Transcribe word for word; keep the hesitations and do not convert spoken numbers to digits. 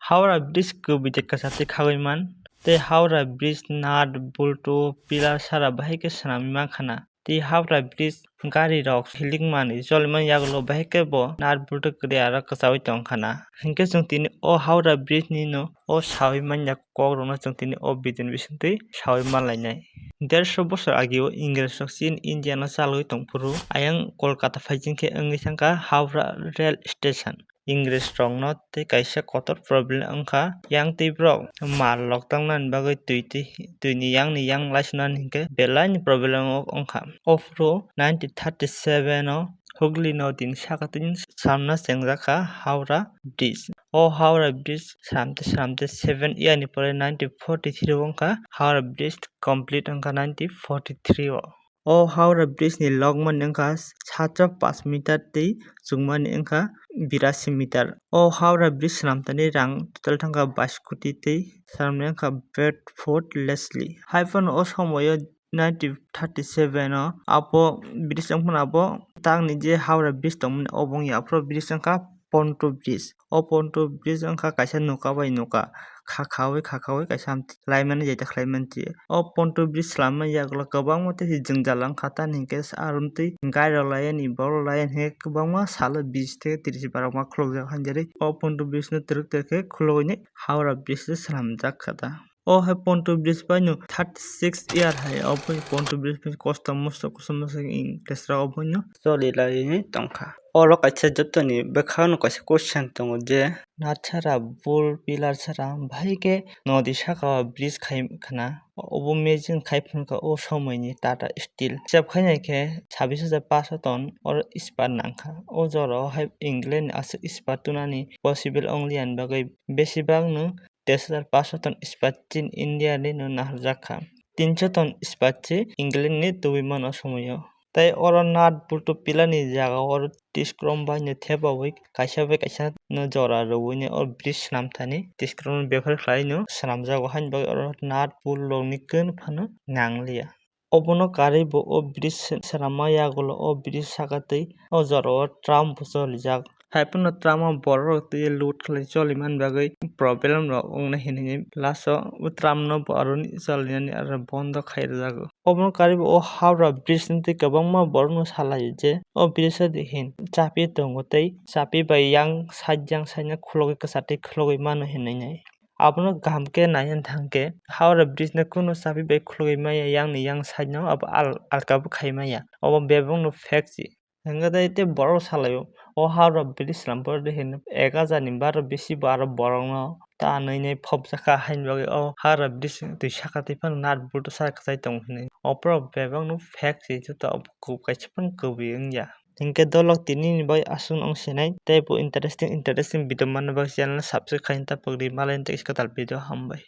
Howrah Bridge kubui de kwchar tei khagwi man. Tei Howrah Bridge nut, bultu, pillar sara bahai khe swnamwi man khana. Tei Howrah Bridge gari rok hilik manwi choliman yagulo bahai khe bo nut bultu kwrwi aro kwchaui tong khana. Hinkhe chwng tini o Howrah Bridge ni no o saui man ya kok rokno chwng tini o video ni bisingtwi saui man lainai. Derso bosor agi o Ingres rok chini India no chalwi tong phuru ayang Kolkata phai jing khe wngwi thang kha Howrah rail station. Ingres rokno tei kaisa kotor problem wngkha. Yang tei borok mal rok tangnani bagwi twi twi, twi ni yang ni yang laisunani hinkhe belai ni problem o wngkha. O phuru nineteen thirty seven o Hooghly nodi ni saka twi samna chengjak kha Howrah Bridge. O Howrah Bridge sramte sramte seven year ni pore nineteen forty three o wngkha Howrah Bridge complete wngkha nineteen forty three o. O Howrah Bridge ni logmani wngkha satsho pash meter tei chungmani wngkha birasi meter. O Howrah Bridge swnamtani rang total thangkha bais koti tei swnamnai wngkha Bedford Leslie. Haiphano o somoio nineteen thirty seven o abo bridge wngphano abo takni je Howrah Bridge tongmani obo wngya aphuru bridge wngkha Pontoon Bridge. O Pontoon Bridge wngkha kaisa noka bai noka kha khaui kha khaui kaisa laimani jeta khlaimani se. O Pontoon Bridge swlamani yagulo kwbangma tei se jwngjal wngkha, tamni hinkhe aro twi gari rok laiani borok laiani hinkhe kwbangma salo bis tei tris barokma khulukjak hanjari. O Pontoon Bridge no twrwk twrwk khe khulugwini Howrah Bridge se swnamjak kha ta. O hai Pontoon Bridge bai no thirty six year hai obo Pontoon Bridge bai kosto mosto kosto mosto English rok obo no choli laiwi tongkha. Oro kaisa jotoni bwkhao no kaisa question tongo je, nut sara, bul, pillar sara bahai khe nodi saka o bridge khai khna. Obo imagine khai phano kha o somoi ni Tata Steel. Hisab khai nai khe sabbish hajar paanch sho ton oro ispat nang kha. O jora o hai England ni aswk ispat tunani possible only ani bagwi besibak no teis hajar paanch sho ton ispat chin India ni no naharjak kha. Tin sho ton ispat se England ni tubui mano o somoi o. Tei oro nut bultu pillar ni jaga o oro tiskrom bai no thepaui kaisa bai kaisa no jora rwui no o bridge swnam thani tiskrom no before khlai no swnamjago, haini bagwi oro nut bul rok ni kwrwng phano nang liya. Obono karwi bo o bridge swnamma yagulo o bridge saka twi o jora o tram bo cholijak. Haiphano tram o borok rok twi load khlai choli man bagwi problem rok wngna hinwi last o o tram no bo aroni cholinani aro bondo khai rwjago. Obono karwi bo o Howrah bridge ni twi kwbangma borok no salaio je o bridge o de hin chapi tongo tei chapi bai yang side yang side no khulogwi kwchar twi khulogwi mano hinwi nai. Abono kaham khe naiya thang khe Howrah bridge no kunu chapi bai khulogwi maya yang ni yang side no abo al alka bo khai maya. Obo bebak no fact se. Hingkhe tei tei borok salaio, o Howrah bridge swnam phuru de hin ek hajar ni baro bisi bo aro borokno ta nwi nwi phobjakha, haini bagwi o Howrah bridge twi saka twi phano nat bultu saka kwchai tongo hinwi. Oborok bebakno fact se joto, obo kaisa phano kubui wngya. Hingkhe dolok tini ni bagwi aswk wng sinai, tei bo interesting interesting video manna bagwi channel subscribe khaina ta pagdi, malai tei kwtal video hambai.